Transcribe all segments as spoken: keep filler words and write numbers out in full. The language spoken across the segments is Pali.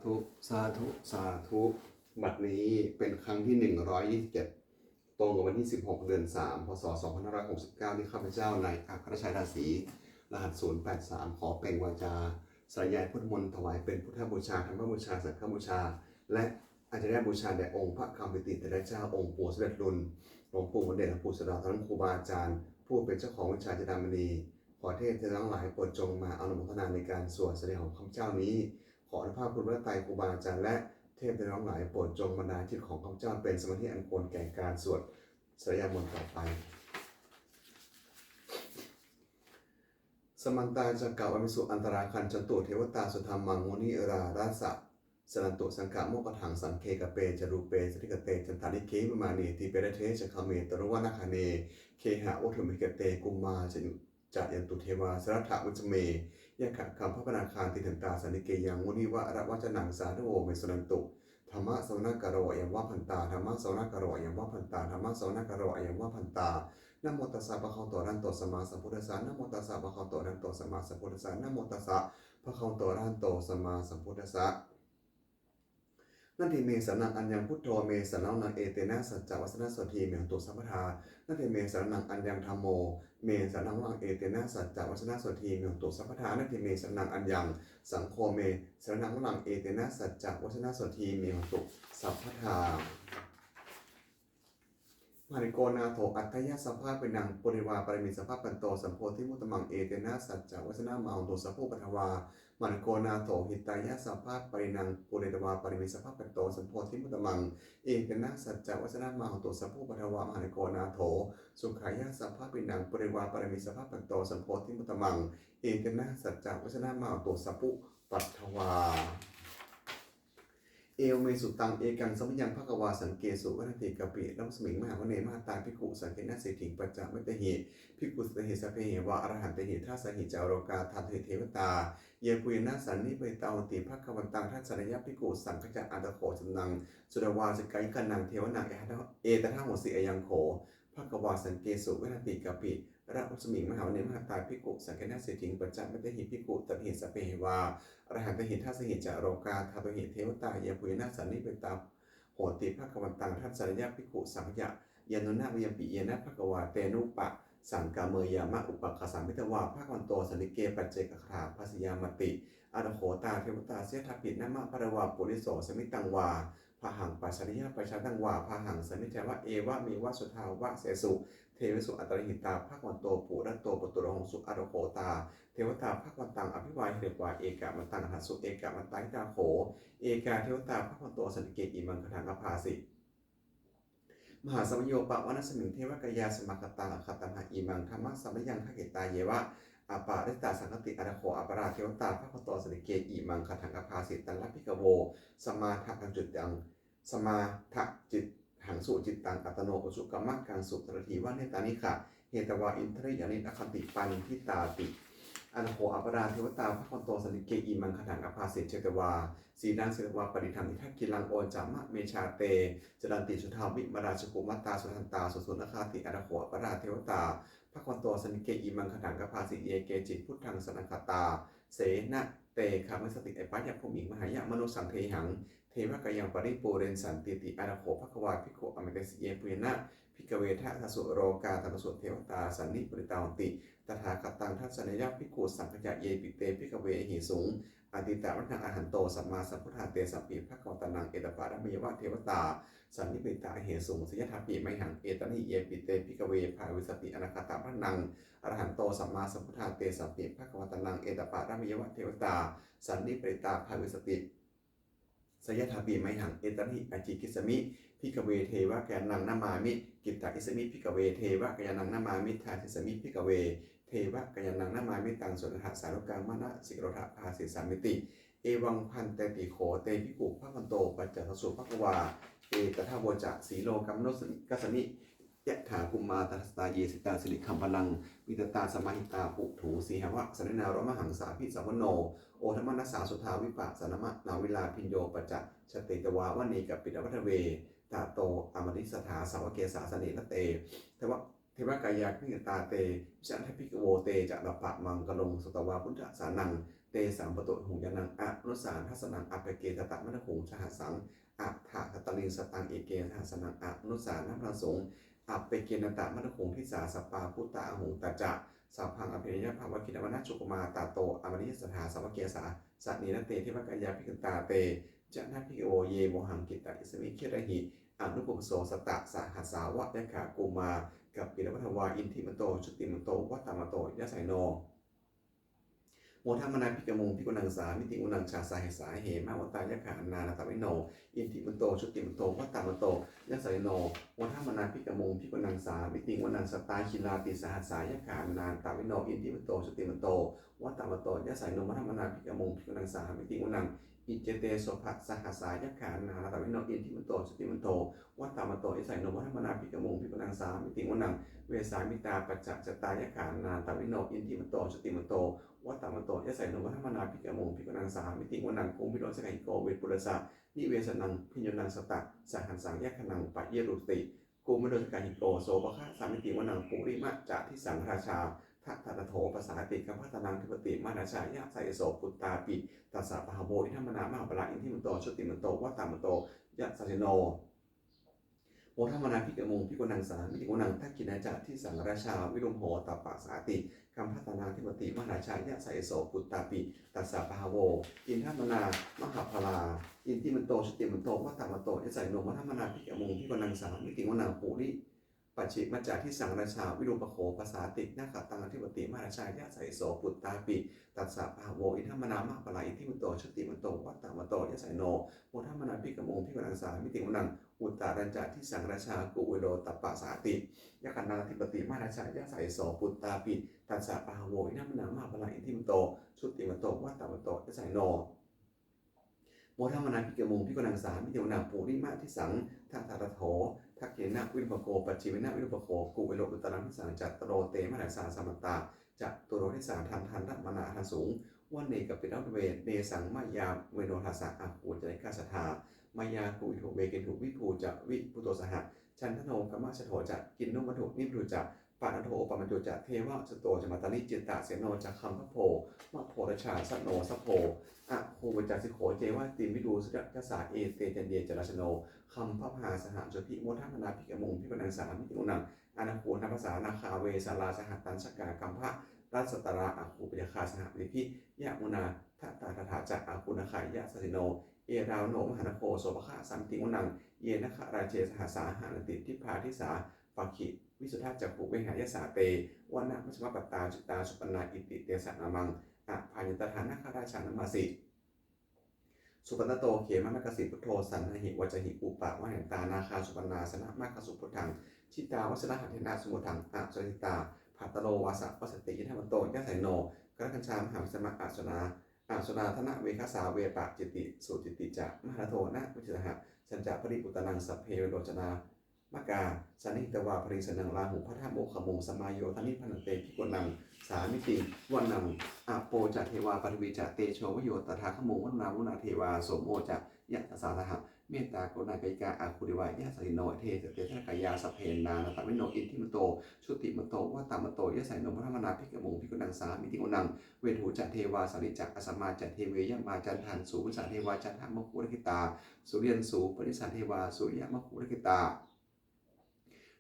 สาธุ สาธุ สาธุ บัดนี้เป็นครั้งที่ หนึ่งร้อยยี่สิบเจ็ด ตรงกับวันที่ สิบหก เดือน สาม พ.ศ. สองพันห้าร้อยหกสิบเก้า ที่ข้าพเจ้านายอัครชัย ทาสี รหัส ศูนย์แปดสาม ขอเปล่งวาจาสาธยายพุทธมนต์ถวายเป็นพุทธบูชา ธรรมบูชา สังฆบูชา และอาจาริยบูชาแด่องค์พระคำปิติเถระเจ้า องค์ปู่สมเด็จลุน หลวงปู่มนเดช หลวงปู่ศิลา ทั้งครูบาอาจารย์ ผู้เป็นเจ้าของวิชาจินดามณี ขอเทพเทวดาทั้งหลายโปรดจงมาอนุโมทนาในการสวดสาธยายของข้าพเจ้านี้ ขออานุภาพคุณพระไตรครูบาอาจารย์และเทพเทวดาทั้งหลายโปรดจงบันดาลจิตของข้าพเจ้าเป็นสมาธิอันควรแก่การสวดสาธยายมนต์ต่อไป Samantā cakkavāḷesu atrāgacchantu devatā saddhammaṃ munirājassa suṇantu saggamokkhadaṃ. Sagge kāme ca rūpe girisikharataṭe cantalikkhe vimāne dīpe raṭṭhe ca gāme taruvanagahane gehavatthumhi khette bhummā cāyantu devā jalathalavisame yakkhagandhabbanāgā tiṭṭhantā santike yaṃ munivaravacanaṃ sādhavo me suṇantu. Dhammassavanakālo ayam bhadantā. Dhammassavanakālo ayam bhadantā. Dhammassavanakālo ayam bhadantā. Namo tassa bhagavato arahato sammāsambuddhassa. Namo tassa bhagavato arahato sammāsambuddhassa. Namo tassa bhagavato arahato sammāsambuddhassa. Natthi me saraṇaṃ aññaṃ, buddho me saraṇaṃ varaṃ, etena saccavajjena sotthi me hotu sabbadā. Natthi me saraṇaṃ aññaṃ, dhammo me saraṇaṃ varaṃ, etena saccavajjena sotthi me hotu sabbadā. Natthi me saraṇaṃ aññaṃ, saṅgho me saraṇaṃ varaṃ, etena saccavajjena sotthi me hotu sabbadā. Mahākāruṇiko nātho atthāya sabbapāṇinaṃ pūretvā pāramī sabbā patto sambodhimuttamaṃ, etena saccavajjena mā hontu sabbupaddavā. Mahākāruṇiko nātho hitāya sabbapāṇinaṃ pūretvā pāramī sabbā patto sambodhimuttamaṃ, etena saccavajjena mā hontu sabbupaddavā. Mahākāruṇiko nātho sukhāya sabbapāṇinaṃ pūretvā pāramī sabbā patto sambodhimuttamaṃ, etena saccavajjena mā hontu sabbupaddavā. Evaṃ me sutaṃ. Ekaṃ samayaṃ bhagavā sakkesu viharati kapilavatthusmiṃ mahāvane mahatā bhikkhusaṅghena saddhiṃ pañcamattehi bhikkhusatehi sabbeheva arahantehi. Dasahi ca lokadhātūhi devatā yebhuyyena sannipatitā honti bhagavantaṃ dassanāya bhikkhusaṅghassa. Atha kho catunnaṃ suddhāvāsakāyikānaṃ devānaṃ etadahosi: ayaṃ kho bhagavā sakkesu viharati kapilavatthusmiṃ mahāvane mahatā bhikkhusaṅghena saddhiṃ pañcamattehi bhikkhusatehi sabbeheva arahantehi. Dasahi ca lokadhātūhi devatā yebhuyyena sannipatitā honti bhagavantaṃ dassanāya bhikkhusaṅghassa. Yannūna mayampi yena bhagavā tenupasaṅkameyyāma, upasaṅkamitvā bhagavato santike paccekagāthā bhāseyyāmāti. Atha kho tā devatā seyyathāpi nāma balavā puriso sammiñjitaṃ vā bāhaṃ pasāreyya, pasāritaṃ vā bāhaṃ sammiñjeyya, evameva suddhāvāsesu devesu antarahitā bhagavato purato pāturahosi. Atha kho tā devatā bhagavantaṃ abhivādetvā ekamantaṃ aṭṭhaṃsu. Ekamantāyatā kho ekā devatā bhagavato santike imaṃ gāthaṃ abhāsi: Mahāsamayo pavanasmiṃ, devakāyā samāgatā, āgatamha imaṃ dhammasamayaṃ, dakkhitāyeva aparājitasaṅghanti. Atha kho aparā devatā bhagavato santike imaṃ gāthaṃ abhāsi: Tatra bhikkhavo samādahaṃsu cittaṃ, samādahaṃsu cittaṃ attano ujukamakaṃsu, sārathīva nettāni gahetvā indriyāni rakkhanti paṇḍitāti. Atha kho aparā devatā bhagavato santike imaṃ gāthaṃ abhāsi: Chetvā sīlaṃ chetvā palighaṃ, indakhīlaṃ ojamānā, me bhaddante caranti suddhā, vimalā cakkhumatā sudantā susunāgāti. Atha kho aparā devatā bhagavato santike imaṃ gāthaṃ abhāsi: Ye keci buddhaṃ saraṇaṃ gatāse, na te gamissanti apāyabhūmiṃ, pahāya mānusaṃ dehaṃ devakāyaṃ paripūressantīti. Atha kho bhagavā bhikkhū āmantesi: Yebhuyyena bhikkhave dasasu lokadhātūsu devatā sannipatitā honti tathāgataṃ dassanāya bhikkhusaṅghassa. Yepi te bhikkhave ahesuṃ atītamaddhānaṃ arahanto sammāsambuddhā, tesampi bhagavantānaṃ etaparamāyeva devatā sannipatitā ahesuṃ, seyyathāpi mayhaṃ etarahi. Yepi te bhikkhave bhavissanti anāgatamaddhānaṃ arahanto sammāsambuddhā, tesampi bhagavantānaṃ etaparamāyeva devatā sannipatitā bhavissanti, seyyathāpi mayhaṃ etarahi. Ācikkhissāmi bhikkhave devakāyānaṃ nāmāni. Kittayissāmi bhikkhave devakāyānaṃ nāmāni. Desissāmi bhikkhave devakāyānaṃ nāmāni. Taṃ suṇātha sādhukaṃ manasikarotha bhāsissāmīti. Evaṃ bhanteti kho te bhikkhū bhagavato paccassosuṃ. Bhagavā etadavoca: Silokamanukassāmi, yattha bhummā tadassitā, ye sitā girigabbharaṃ, pahitattā samāhitā. Puthū sīhāva sallīnā, lomahaṃsābhisambhuno, odātamanasā suddhā, vippasannamanāvilā. Bhiyyo pañcasate ñatvā, vane kāpilavatthave, tato āmantayi satthā, sāvake sāsane rate. Deva- devakāyā abhikkantā, te vijānātha bhikkhavo. Te ca ātappamakaruṃ, sutvā buddhasāsanaṃ, tesaṃ pāturahu ñāṇaṃ, amanussāna dassanaṃ, appeke satamaddakkhuṃ, sahassaṃ atha sattariṃ, sataṃ eke sahassānaṃ, amanussānamaddasuṃ, appekenantamaddakkhuṃ, disā sabbā phuṭā ahuṃ. Tañca sabbaṃ abhiññāya, vavakkhitvāna cakkhumā, tato āmantayi satthā, sāvake sāsane rate. Devakāyā abhikkantā, te ca rāgena bhikkhavo, ye vohaṃ kittayissāmi girāhi, anupubbaso. Sattasahassā va yakkhā, bhummā kāpilavatthavā, iddhimanto jutimanto, vaṇṇavanto yasassino, modamānā abhikkāmuṃ, bhikkhūnaṃ samitiṃ vanaṃ. Chasahassā hemavatā, yakkhā nānattavaṇṇino, iddhimanto jutimanto, vaṇṇavanto yasassino, modamānā abhikkāmuṃ, bhikkhūnaṃ samitiṃ vanaṃ. Sātāgirā tisahassā, yakkhā nānattavaṇṇino, iddhimanto jutimanto, vaṇṇavanto yasassino, modamānā abhikkāmuṃ, bhikkhūnaṃ samitiṃ vanaṃ. Iccete soḷasasahassā, yakkhā nānattavaṇṇino, iddhimanto jutimanto, vaṇṇavanto yasassino, modamānā abhikkāmuṃ, bhikkhūnaṃ samitiṃ vanaṃ. Vessāmittā pañcasatā, yakkhā nānattavaṇṇino, iddhimanto jutimanto, vaṇṇavanto yasassino, modamānā abhikkāmuṃ, bhikkhūnaṃ samitiṃ vanaṃ. Kumbhīro sakāyiko, vepullassa nivesanaṃ, bhiyyo naṃ satasahassaṃ, yakkhānaṃ payirupāsati, kumbhīro sakāyiko, sopāga samitiṃ vanaṃ. Purimañca disaṃ rājā, dhataraṭṭho pasāsati, gandhabbānaṃ adhipati, mahārājā yasassi so. Puttāpi tassa bahavo, indanāmā mahabbalā, iddhimanto jutimanto, vaṇṇavanto yasassino, modamānā abhikkāmuṃ, bhikkhūnaṃ samitiṃ vanaṃ. Dakkhiṇañca disaṃ rājā, virūḷho tappasāsati, gandhabbānaṃ adhipati, mahārājā yasassi so. Puttāpi tassa bahavo, indanāmā mahabbalā, iddhimanto jutimanto, vaṇṇavanto yasassino, modamānā abhikkāmuṃ, bhikkhūnaṃ samitiṃ vanaṃ. Puri pacchimañca disaṃ rājā, virūpakkho pasāsati, nakkhattānaṃ adhipati, mahārājā yasassi so. Puttāpi tassa bahavo, indanāmā mahabbalā, iddhimanto jutimanto, vaṇṇavanto yasassino, modamānā abhikkāmuṃ, bhikkhūnaṃ samitiṃ vanaṃ. Uttarañca disaṃ rājā, kuvero tappasāsati, yakkhānaṃ adhipati, mahārājā yasassi so. Puttāpi tassa bahavo, indanāmā mahabbalā, iddhimanto jutimanto, vaṇṇavanto yasassino, modamānā abhikkāmuṃ, bhikkhūnaṃ samitiṃ vanaṃ. Purimadisaṃ dhataraṭṭho, dakkhiṇena virūpakkho, pacchimena virūpakkho, kuvero uttaraṃ disaṃ. Cattāro te mahārājā, samantā caturo disā, daddallamānā aṭṭhaṃsu, vane kāpilavatthave. Tesaṃ māyāvino dāsā, āgū vañcanikā saṭhā, māyā kuṭeṇḍu veṭeṇḍu, viṭū ca viṭuṭo saha, candano kāmaseṭṭho ca, kinnughaṇḍu nighaṇḍu ca, panādo opamañño ca, devasūto ca mātali, cittaseno ca gandhabbo, naḷorājā janosabho, āgū pañcasikho ceva, tividū suriyavacchasā, ete caññe ca rājāno, gandhabbā saha rājubhi, modamānā abhikkāmuṃ, bhikkhūnaṃ samitiṃ vanaṃ. Anāgū nābhasā nāgā, vesālā sahatacchakā, kambalassatarā āgū, pāyāgā saha ñātibhi, yāmunā dhataraṭṭhā ca, āgū nāgā yasassino, erāvaṇo mahānāgo, sopāga samitiṃ vanaṃ. Ye nāgarāje sahasā haranti, dibbā dijā pakkhi visuddhacakkhū, vehāyasā te vanamajjhapattā, citrā supaṇṇā iti tesa nāmaṃ. Abhayantadā nāgarājānamāsi, supaṇṇato khemamakāsi buddho, saṇhāhi vācāhi upavhayantā, nāgā supaṇṇā saraṇamakaṃsu buddhaṃ, jitā vajirahatthena samuddaṃ asurā sitā. Bhātaro vāsavassete iddhimanto yasassino, kālakañjā mahābhismā asurā, asurā dānaveghasā, vepacitti sucitti ca pahārādo namucī saha. Sañcāpi baliṃ uttamaṃ sabbe verocanāmakā, sannayhitvā baliṃ senaṃ rāhubhaddamupāgamuṃ, samayodāni bhaddante bhikkhūnaṃ samitiṃ vanaṃ. Āpo ca devā paṭhavī ca tejo vāyo tadāgamuṃ, varuṇā vāruṇā devā somo ca yasasā saha, mettākaruṇākāyikā āgū devā yasassino, desete dasadhā kāyā sabbe nānattavaṇṇino, iddhimanto jutimanto vaṇṇavanto yasassino, modamānā abhikkāmuṃ bhikkhūnaṃ samitiṃ vanaṃ. Veṇḍū ca devā sahalī ca asamā ca dive yamā, candassūpanisā devā candaṃ amakū rakkhitā, suriyassū panisā devā suriyamakū rakkhitā,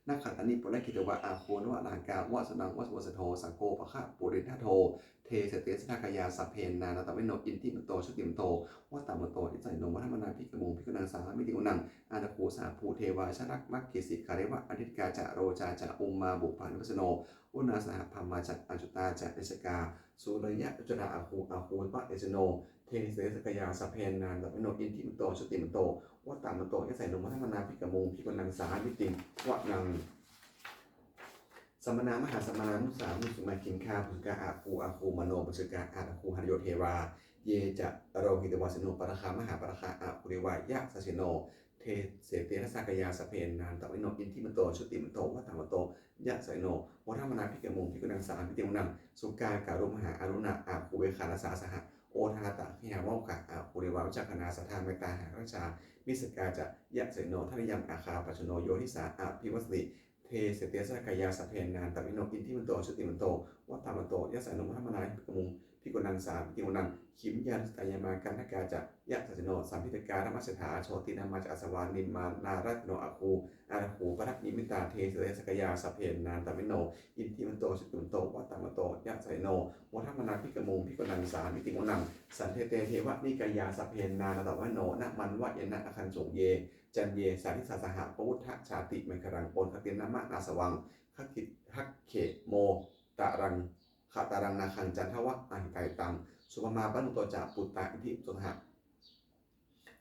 nakkhattāni purakkhitvā āgū navarāhakā, vasūnaṃ vāsavo seṭṭho sakkopāga purindado, desete dasadhā kāyā sabbe nānattavaṇṇino, iddhimanto jutimanto vaṇṇavanto yasassino, modamānā abhikkāmuṃ bhikkhūnaṃ samitiṃ vanaṃ. Athāgū sahabhū devā jalamaggisikhāriva, ariṭṭhakā ca rojā ca ummāpupphanibhāsino, varuṇā sahadhammā ca accutā ca anejakā, sūleyyarucirā āgū āgū saha tejasvino, desete dasadhā kāyā sabbe nānattavaṇṇino, iddhimanto jutimanto vaṇṇavanto yasassino, modamānā abhikkāmuṃ bhikkhūnaṃ samitiṃ vanaṃ. Samānā mahāsamānā mānusā mānusuttamā, khiḍḍāpadūsikā āgū āgū manopadūsikā, athāgū harayo devā ye ca lohitavāsino, pāragā mahāpāragā āgū devā yasassino, desete dasadhā kāyā sabbe nānattavaṇṇino, iddhimanto jutimanto vaṇṇavanto yasassino, modamānā abhikkāmuṃ bhikkhūnaṃ samitiṃ vanaṃ. Sukkā karumhā aruṇā āgū veghanasā saha, odātagayhā vāmamojā āgū devā vicakkhaṇā, sadāmattā hāragajā missakā ca yasassino, thanayaṃ āgā pajjunno yo disā abhivassati, desete dasadhā kāyā sabbe nānattavaṇṇino, iddhimanto jutimanto vaṇṇavanto yasassino, modamānā abhikkāmuṃ bhikkhūnaṃ saha bhikkhunaṃ. Khemiyā tusitā yāmā kaṭṭhakā ca yasassino, lambitakā lāmaseṭṭhā jotināmā ca āsavā, nimmānaratino āguṃ āguṃ paranimmitā. Desete sakāyā sabbe nānattavaṇṇino, iddhimanto jutimanto vaṇṇavanto yasassino, modamānā abhikkāmuṃ bhikkhūnaṃ saha bhikkhunaṃ. Saṭṭhete devanikāyā sabbe nānattavaṇṇino, nāmanvayena āgañchuṃ ye caññe sadisā saha. Pavutthajātimaṅgalaṃ oghatiṇṇamanāsavaṃ, dakkhemoghataraṃ nāgaṃ candaṃva asitātitaṃ, subrahmā paramatto ca puttā iddhimato saha.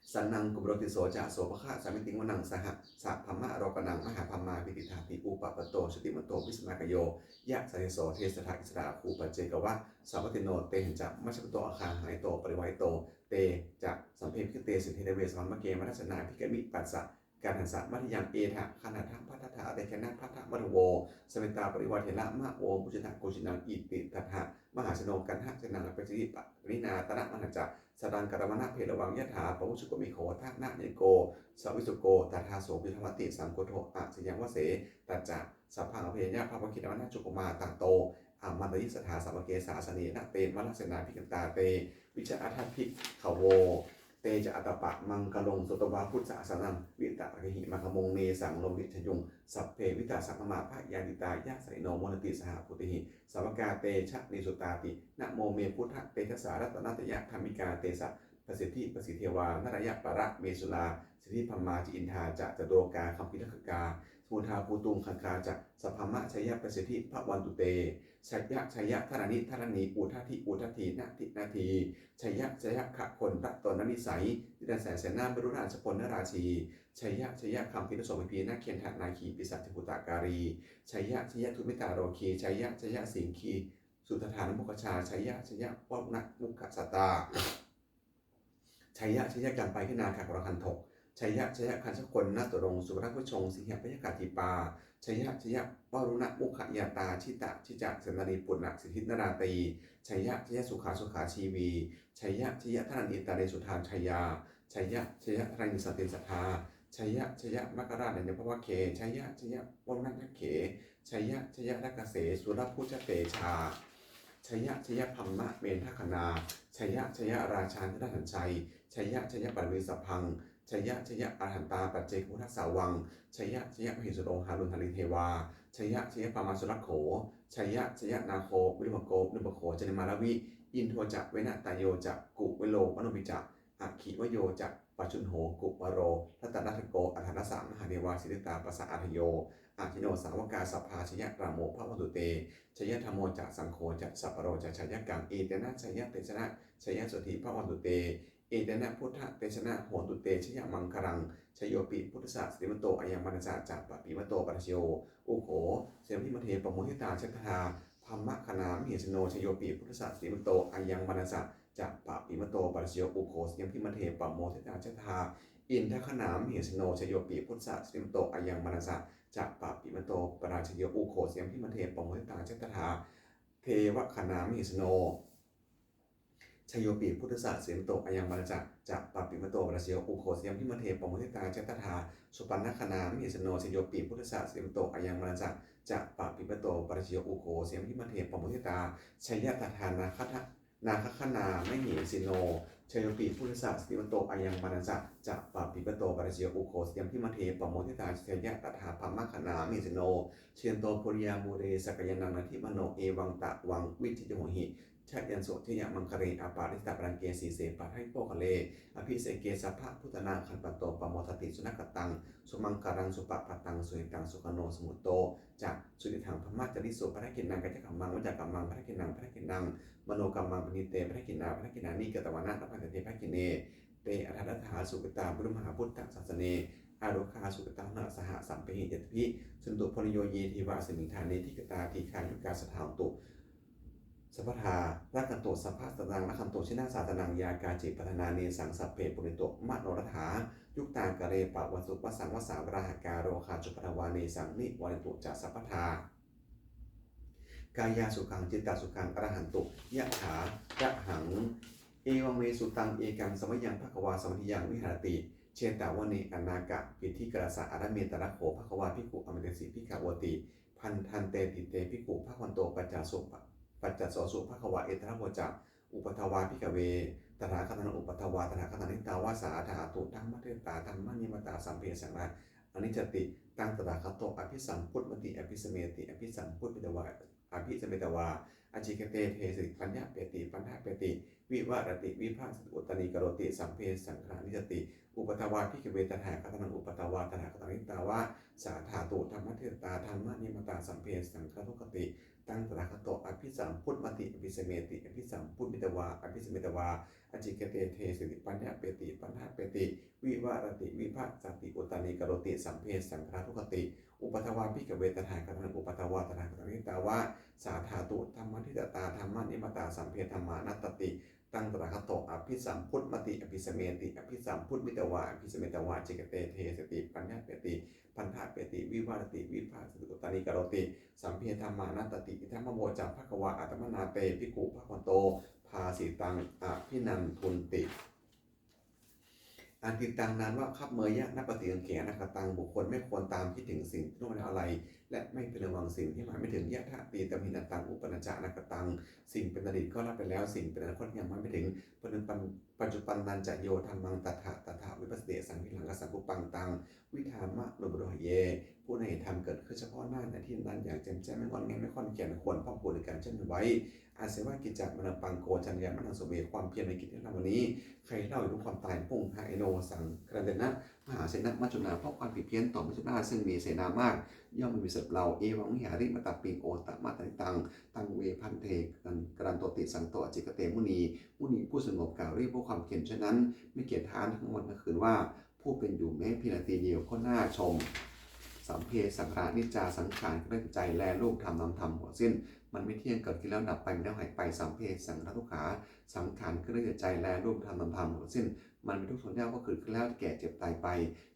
Sanaṅkumāro tisso ca sopāga sabbe bhikkhūnaṃ saha. Sabrahmalokānaṃ mahābrahmābhitiṭṭhati, upapanno jutimanto bhismākāyo yasassi so. Te sārathā issarā āguṃ paccekavasavattino, tesañca majjhato āga hārito parivārito. Te ca sabbe abhikkante sinde deve sabrahmake, mārasenā abhikkāmi passa kaṇhassa mandiyaṃ. Etha gaṇhatha bandhatha āgena bandhamatthu vo, sametā parivāretha mā vo muñcittha koci naṃ. Iti tattha mahāseno kaṇhasenaṃ apesayi, pāṇinā talamāhacca saraṃ katvāna bheravaṃ. Yathā pāvussako megho thanayanto savijjuko, tadā so paccudāvatti saṅkuddho asayaṃvase. Tañca sabbaṃ abhiññāya vavakkhitvāna cakkhumā, tato āmantayi satthā sāvake sāsane rate. Mārasenā abhikkantā te vijānātha bhikkhavo, te ca ātappamakaruṃ katvāna kaṭṭhamudaraṃ sutvā buddhassa sāsanaṃ, vītarāgehi mahābhūtehi saṅghamorīsuṃ. Sabbe vijitasaṅgāmā bhayātītā yasassino, modanti saha bhūtehi sāvakā te janesutāti. Namo me buddhatejasā ratanattayadhammikā, tejapasiddhi pasīdevā nārāyaparamesurā, siddhibrahmā ca indā ca catulokā gambhīrakkhakā, samuddā bhūtuṃ gaṅgā ca sabrahmajayapasiddhi bhavantu te. Jaya jaya dharaṇi dharaṇī udadhi udadhī nadi nadī, jaya jaya gaganatalatalanisai jitasasenā merurājabalanarajī, jaya jaya gambhīrasombhī nāgendanāgī pisācabhūtakālī, jaya jaya duhitānagarogī, jaya jaya siṅgī suddhaddānamukhajā, jaya jaya varuṇamukhasātrā, jaya jaya kampayittanāgakundalagaṇṭho, jaya jaya gajagannaturaṅga sukarabhujaṅga sīhabyagghadīpā, jaya jaya varuṇamukhayātrā, jita jita senārī puna siddhi nararatī, jaya jaya sukhā sukhā jīvī, jaya jaya dharaṇītale suddhā jayā, jaya jaya dharaṇī santi sadā, jaya jaya maṅkarājaraññā bhavagge, jaya jaya varuṇayakkhe, jaya jaya rakkhase surabhujatejā, jaya jaya brahmendagaṇā, jaya jaya rājādhirāja sañjaya, jaya jaya paṭhaviṃ sabbaṃ, jaya jaya arahantā paccekabuddhasāvaṃ, jaya jaya mahesuro hārū narīdevā, jaya jaya brahmā surakkho, jaya jaya nāgo viruḷhako virūpakkho candimā ravi, indo ca venateyyo ca kuvero varuṇopi ca, aggi vāyo ca pājuṇho kumāro dhataraṭṭhako, aṭṭhārasa mahādevā siddhitāpasa-ādayo, ahi no sāvakā sabbā jaya rāmo bhavantu te, jaya dhammo ca saṅgho ca dasapālo ca jayakaṃ. Etena jayatejena jayasotthī bhavantu te, etena buddhatejena hotu te jayamaṅgalaṃ. Jayopi buddhassa sirīmato ayaṃ mārassa ca pāpimato parājayo, ugghosayambhimaddhe pamoditā jaya tadā brahmagaṇā mahesino. Jayopi buddhassa sirīmato ayaṃ mārassa ca pāpimato parājayo, ugghosayambhimaddhe pamoditā jaya tadā indagaṇā mahesino. Jayopi buddhassa sirīmato ayaṃ mārassa ca pāpimato parājayo, ugghosayambhimaddhe pamoditā jaya tadā devagaṇā mahesino. Jayopi buddhassa sirīmato ayaṃ mārassa ca pāpimato parājayo, ugghosayambhimaddhe pamoditā jaya tadā supaṇṇagaṇā mahesino. Jayopi buddhassa sirīmato ayaṃ mārassa ca pāpimato parājayo, ugghosayambhimaddhe pamoditā jaya tadā nāgagaṇā mahesino. Jayopi buddhassa sirīmato ayaṃ mārassa ca pāpimato parājayo, ugghosayambhimaddhe pamoditā jaya tadā brahmagaṇā mahesino. Jayanto bodhiyā mūle sakyānaṃ nandivaḍḍhano, evaṃ tvaṃ vijayo hohi jayassu jayamaṅgale. Aparājitapallaṅke sīse paṭhavipokkhare abhiseke sabbabuddhānaṃ aggappatto pamodati. Sunakkhattaṃ sumaṅgalaṃ supabhātaṃ suhuṭṭhitaṃ sukhaṇo sumuhutto ca suyiṭṭhaṃ brahmacārisu. Padakkhiṇaṃ kāyakammaṃ vācākammaṃ padakkhiṇaṃ padakkhiṇaṃ manokammaṃ paṇidhī te padakkhiṇā padakkhiṇāni katvāna labhantatthe padakkhiṇe. Te atthaladdhā sukhitā viruḷhā buddhasāsane, arogā sukhitā hotha saha sabbehi ñātibhi. Suṇantu bhonto ye devā asmiṃ ṭhāne adhigatā dīghāyukā sadā hontu sabbadā. Rakkhantu sabbasattānaṃ rakkhantu jinasāsanaṃ, yā kāci patthanā nesaṃ sabbe pūrentu manorathā. Yuttakāle pavassutvassaṃ vassaṃ valāhakā, rogā cupaddavā nesaṃ nivārentu ca sabbadā. Kāyasukhaṃ cittasukhaṃ arahantu yathārahaṃ. Evaṃ me sutaṃ. Ekaṃ samayaṃ bhagavā sāvatthiyaṃ viharati jetavane anāthapiṇḍikassa ārāme. Tatra kho bhagavā bhikkhū āmantesi bhikkhavoti. Bhadanteti te bhikkhū bhagavato paccassosuṃ. Pañcassosu bhagavā etadavoca: Uppādā vā bhikkhave tathāgatānaṃ uppādā vā tathāgatānaṃ, ṭhitā va sā dhātu dhammaṭṭhitatā dhammaniyāmatā sabbe saṅkhārā aniccāti. Taṃ tathāgato abhisambujjhati abhisameti, abhisambujjhitvā abhisametvā ācikkhate deseti paññapeti paṭṭhapeti vivarati vibhajati uttānīkaroti sabbe saṅkhārā aniccāti. Uppādā vā bhikkhave tathāgatānaṃ uppādā vā tathāgatānaṃ, ṭhitā va sā dhātu dhammaṭṭhitatā dhammaniyāmatā sabbe saṅkhārā dukkhāti. Taṃ tathāgato abhisambujjhati abhisameti, abhisambujjhitvā abhisametvā ācikkhate deseti paññapeti paṭṭhapeti vivarati vibhajati uttānīkaroti sabbe saṅkhārā dukkhāti. Uppādā vā bhikkhave tathāgatānaṃ uppādā vā tathāgatānaṃ, ṭhitā va sā dhātu dhammaṭṭhitatā dhammaniyāmatā sabbe dhammā anattāti. Taṃ tathāgato abhisambujjhati abhisameti, abhisambujjhitvā abhisametvā ācikkhate deseti paññapeti paṭṭhapeti vivarati vibhajati uttānīkaroti sabbe dhammā anattāti. Idamavoca bhagavā. Attamanā te bhikkhū bhagavato bhāsitaṃ abhinandunti. Atītaṃ nānvāgameyya nappaṭikaṅkhe anāgataṃ. บุคคลไม่ควรตามคิดถึงสิ่งที่ล่วงแล้วอะไร และไม่พึงระวังสิ่งที่มาไม่ถึง Yadatītaṃ hīnantaṃ uppannā ca anāgataṃ. สิ่งเป็นอดีตก็ละไปแล้ว สิ่งเป็นอนาคตยังมาไม่ถึง Paccuppannañca yo dhammaṃ tattha tattha vipassati, asaṃhiraṃ asaṅkuppaṃ taṃ viddhā manubrūhaye. ผู้ใดเห็นธรรมเกิดขึ้นเฉพาะหน้าในที่นั้นๆ อย่างแจ่มแจ้ง ไม่ง่อนแง่นไม่คลอนแคลน ควรพอกพูนในการเช่นนั้นไว้ Asevaṃ kiccamārabbhaṃ ko jaññā maraṇaṃ sūve. ความเพียรในกิจที่ทำวันนี้ ใครเล่าอยู่รู้ความตาย Pahānena saṅgarantena mahāsenena maccunā. เพราะความผิดเพี้ยนต่อมัจจุราชซึ่งมีเสนามาก ย่อมไม่มีสำหรับเรา Evaṃ vihārimātāpiṃ otamatanditaṃ. Taṃ ve bhante kālantoti santo ācikkhate muni. มุนีผู้สงบกล่าวเรียกผู้ความเพียรเช่นนั้น ไม่เกียจคร้านทั้งวันทั้งคืนว่า ผู้เป็นอยู่แม้เพียงนาทีเดียวก็น่าชม Sabbe saṅkhārā aniccā. สังขารเครื่องใจและรูปธรรมนามธรรมทั้งสิ้น มันไม่เที่ยง เกิดขึ้นแล้วดับไป มีแล้วหายไป Sabbe saṅkhārā dukkhā. สังขารเครื่องใจและรูปธรรมนามธรรมทั้งสิ้น มันเป็นทุกข์ทนยาก เพราะเกิดขึ้นแล้วแก่เจ็บตายไป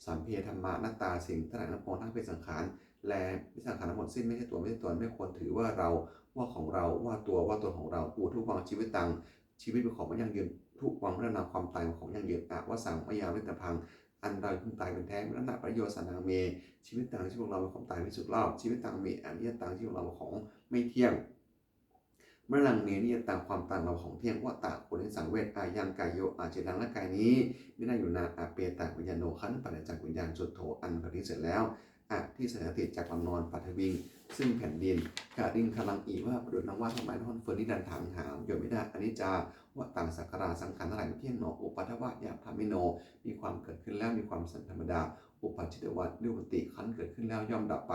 Sabbe dhammā anattā. สิ่งทั้งหลายทั้งปวงทั้งเป็นสังขารและเป็นสังขารทั้งหมดสิ้น ไม่ใช่ตัวไม่ใช่ตน ไม่ควรถือว่าเรา ว่าของเรา ว่าตัวว่าตนของเรา Uddhavaṃ jīvitaṃ. ชีวิตเป็นของไม่ยั่งยืน Addhuvaṃ maraṇaṃ. ความตายเป็นของยั่งยืน Avassaṃ mayā mritabbaṃ. อันเราพึงตายเป็นแท้ Maraṇapariyosānaṃ me jīvitaṃ. ชีวิตของเราเป็นของตายเป็นสุดรอบ Jīvitaṃ me aniyataṃ. ชีวิตของเราเป็นของไม่เที่ยง Maraṇaṃ me niyataṃ. ความตายของเราของเที่ยง Vata ควรให้สังเวช Ayaṃ kāyo aciraṃ. ร่างกายนี้มิได้อยู่นาน Apetaviññāṇo. ครั้นปราศจากวิญญาณ Chuḍḍho อันเขาทิ้งเสร็จแล้ว Adhisessati จักนอน Paṭhaviṃ ซึ่งแผ่นดิน Kaliṅgaraṃ iva ประดุจดังว่าท่อนไม้ท่อนฟืน Nirantāṃ หาประโยชน์ไม่ได้ Aniccā vata saṅkhārā. สังขารทั้งหลายไม่เที่ยงหนอ Uppādavayadhammino. มีความเกิดขึ้นแล้ว มีความเป็นธรรมดา Uppajjitvā nirujjhanti. ครั้นเกิดขึ้นแล้วย่อมดับไป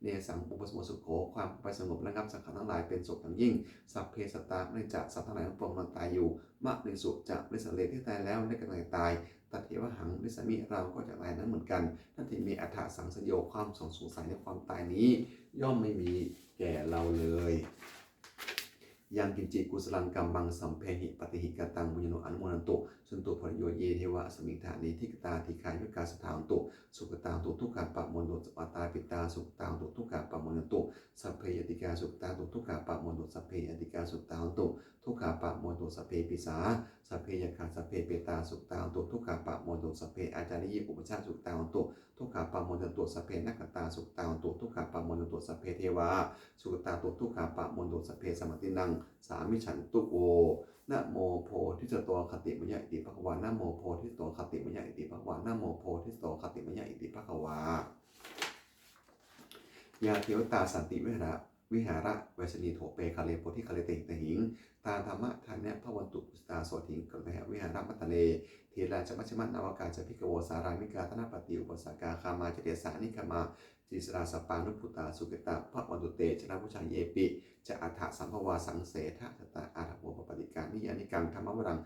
Nesaṃ puppaso sukho. ความไปสงบระงับสังขารทั้งหลายเป็นสุขอย่างยิ่ง Sabbe sattā maranti ca. สัตว์ทั้งหลายทั้งปวงนอนตายอยู่ Mariṃsu ca marissare. ที่ตายแล้วและกำลังจะตาย Tathevāhaṃ marissāmi. เราก็จะตายนั้นเหมือนกัน Natthi me ettha saṃsayo. ความสงสัยในความตายนี้ ย่อมไม่มีแก่เราเลย Yaṃ kiñci kusalaṃ kammaṃ sabbehi katehi kataṃ puññaṃ no anumodantu. Suṇantu bhonto ye devā asmiṃ ṭhāne adhigatā dīghāyukā sadā hontu sukhitā hontu dukkhā pamuñcantu. Mātā pitā sukhitā hontu dukkhā pamuñcantu. Sabbe ñātikā sukhitā hontu dukkhā pamuñcantu. Sabbe atikā sukhitā hontu dukkhā pamuñcantu. Sabbe pisā sabbe yakkhā sabbe petā sukhitā hontu dukkhā pamuñcantu. Sabbe ācariyupajjhāyā sukhitā hontu dukkhā pamuñcantu. Sabbe nakkhattā sukhitā hontu dukkhā pamuñcantu. Sabbe devā sukhitā hontu dukkhā pamuñcantu. Sabbe sampattīnaṃ samijjhantu vo. Namo bodhisatto āgantimāya iti bhagavā. Namo bodhisatto āgantimāya iti bhagavā. Namo bodhisatto āgantimāya iti bhagavā. Yā devatā santi vihāra vihāravāsinī thūpe ghare bodhighare tahiṃ tahiṃ, tā dhammadānena bhavantu pūjitā sotthiṃ karontedha vihāramaṇḍale. Therā ca majjhā navakā ca bhikkhavo sārāmikā dānapatī upāsakā, gāmā ca desā nigamā ca issarā sappāṇabhūtā sukhitā bhavantu te. Jalābujā yepi ca aṇḍasambhavā saṃsedajātā athavopapātikā, niyyānikaṃ dhammavaraṃ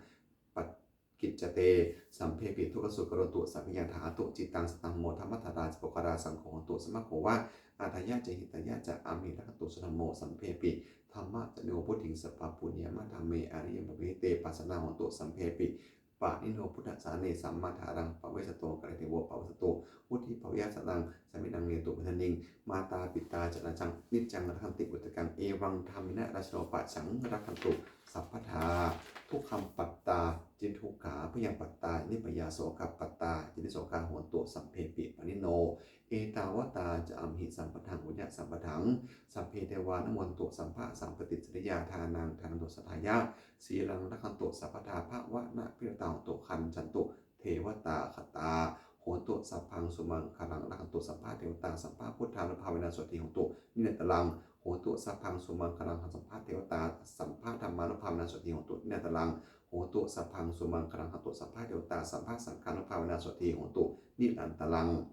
paṭi gaccha te. Sabbepi dukkhassa karontu sabbaññā, ṭhātu cittaṃ sataṃ hotu. Dhammaddharā ca puggalā saṅgho hotu samaggo va, atthāya ca hitāya ca. Amhe rakkhatu saddhammo sabbepi dhammacārino. Vuḍḍhiṃ sampāpuṇeyyāma dhamme ariyappavedite. Pasannā hontu sabbepi pāṇino buddhasāsane, sammā dhāraṃ pavecchanto kāle devo pavassatu. Vuḍḍhibhāvāya sataṃ samiddhaṃ Mayhaṃ mātā pitā ca aniccaṃ rakkhanti puttakaṃ, evaṃ dhammena rājāno pajaṃ rakkhantu sabbadā. Dukkhamappattā ca niddukkhā, bhayappattā ca nibbhayā, sokappattā ca nissokā, hontu sabbepi pāṇino. Ettāvatā ca amhehi sambhataṃ puññasampadaṃ, sabbe devānumodantu sabbasampattisiddhiyā. Dānaṃ dadantu saddhāya, sīlaṃ rakkhantu sabbadā, bhāvanābhiratā hontu, gacchantu devatāgatā. Hotu sabbaṃ sumaṅgalaṃ, rakkhantu sabbadevatā, sabbabuddhānubhāvena sotthī hontu nirantaraṃ. Hotu sabbaṃ sumaṅgalaṃ, rakkhantu sabbadevatā, sabbadhammānubhāvena sotthī hontu nirantaraṃ. Hotu sabbaṃ sumaṅgalaṃ, rakkhantu sabbadevatā, sabbasaṅghānubhāvena sotthī hontu nirantaraṃ.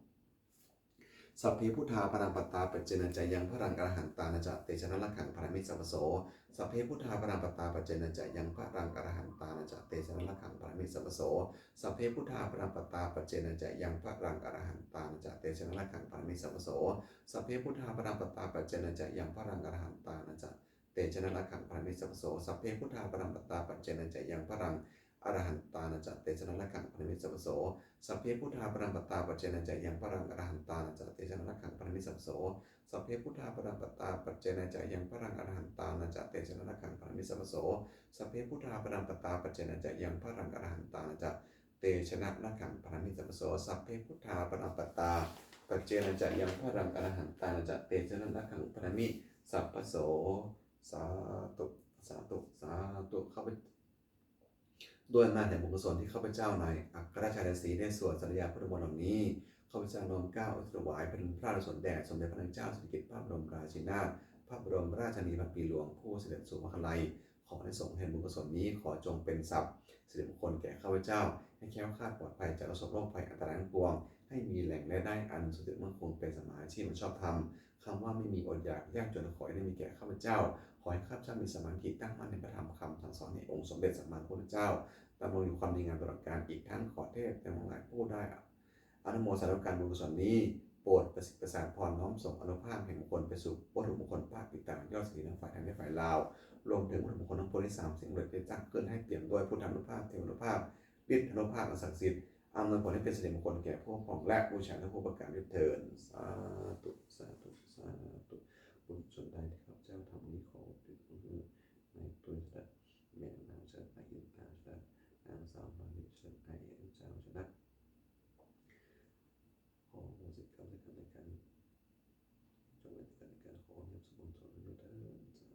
Sabbe buddhā balappattā, paccekānañca yaṃ balaṃ, arahantānañca tejena, rakkhaṃ bandhāmi sabbaso. Sabbe buddhā balappattā, paccekānañca yaṃ balaṃ, arahantānañca tejena, rakkhaṃ bandhāmi sabbaso. Sabbe buddhā balappattā, paccekānañca yaṃ balaṃ, arahantānañca tejena, rakkhaṃ bandhāmi sabbaso. Sabbe buddhā balappattā, paccekānañca yaṃ balaṃ, arahantānañca tejena, rakkhaṃ bandhāmi sabbaso. Sabbe buddhā balappattā, paccekānañca yaṃ balaṃ, arahantānañca tejena, rakkhaṃ bandhāmi sabbaso. Sabbe buddhā balappattā, paccekānañca yaṃ balaṃ, arahantānañca tejena, rakkhaṃ bandhāmi sabbaso. Sabbe buddhā balappattā, paccekānañca yaṃ balaṃ, arahantānañca tejena, rakkhaṃ bandhāmi sabbaso. Sabbe buddhā balappattā, paccekānañca yaṃ balaṃ, arahantānañca tejena, rakkhaṃ bandhāmi sabbaso. Sabbe buddhā balappattā, paccekānañca yaṃ balaṃ, arahantānañca tejena, rakkhaṃ bandhāmi sabbaso. Sādhu, sādhu, sādhu. ข้าพเจ้า ด้วยอำนาจแห่งบุญกุศลที่ข้าพเจ้านายอัครราชสีห์ได้สวดสาธยายพุทธมนต์เหล่านี้ ข้าพเจ้าน้อมเกล้าถวายเป็นพระราชกุศลแด่สมเด็จพระนางเจ้าสิริกิติ์ พระบรมราชินีนาถ พระบรมราชชนนีพันปีหลวง ผู้เสด็จสู่พระคันไลย ขออานิสงส์แห่งบุญกุศลนี้ขอจงเป็นทรัพย์สิริมงคลแก่ข้าพเจ้า ให้แคล้วคลาดปลอดภัยจากทุกข์โศกโรคภัยอันตรายทั้งปวง ให้มีแหล่งรายได้อันสุจริตมั่นคงเป็นสัมมาอาชีพอันชอบธรรม คำว่าไม่มีอดอยากยากจนขอให้ได้มีแก่ข้าพเจ้า ขอให้ข้าพเจ้ามีสมาธิตั้งมั่นในพระธรรมคำสั่งสอนแห่งองค์สมเด็จสัมมาสัมพุทธเจ้า ดำรงอยู่ความดีงามตลอดกาล อีกทั้งขอเทพทั้งหลายผู้ได้อนุโมทนาการบุญกุศลนี้ โปรดประสิทธิ์ประสาทพรน้อมส่งอานุภาพแห่งมงคลไปสู่วัตถุมงคลพระปิดตายอดเศรษฐีทั้งฝ่ายไทยและฝ่ายลาว รวมถึงวัตถุมงคลทั้งปวงที่สามสิ่งเหล่านี้ได้สร้างขึ้นให้เปี่ยมด้วยพุทธานุภาพ เทวานุภาพ ฤทธานุภาพอันศักดิ์สิทธิ์ อำนวยผลให้เป็นสิริมงคลแก่ผู้ครองและบูชาด้วยผู้ประการด้วยเทอญ สาธุ สาธุ สาธุ บุญส่วนใดที่ข้าพเจ้าทำนี้ขออุทิศให้ในตัวเถิด แม่นางเถิด นายอินทาเถิด นางสาวมาลีเถิด นายเอ็มเจ้าเถิด ขออโหสิกรรมด้วยกันและกัน จงเป็นกันและกัน ขอให้สมบูรณ์สมบูรณ์เถิด สา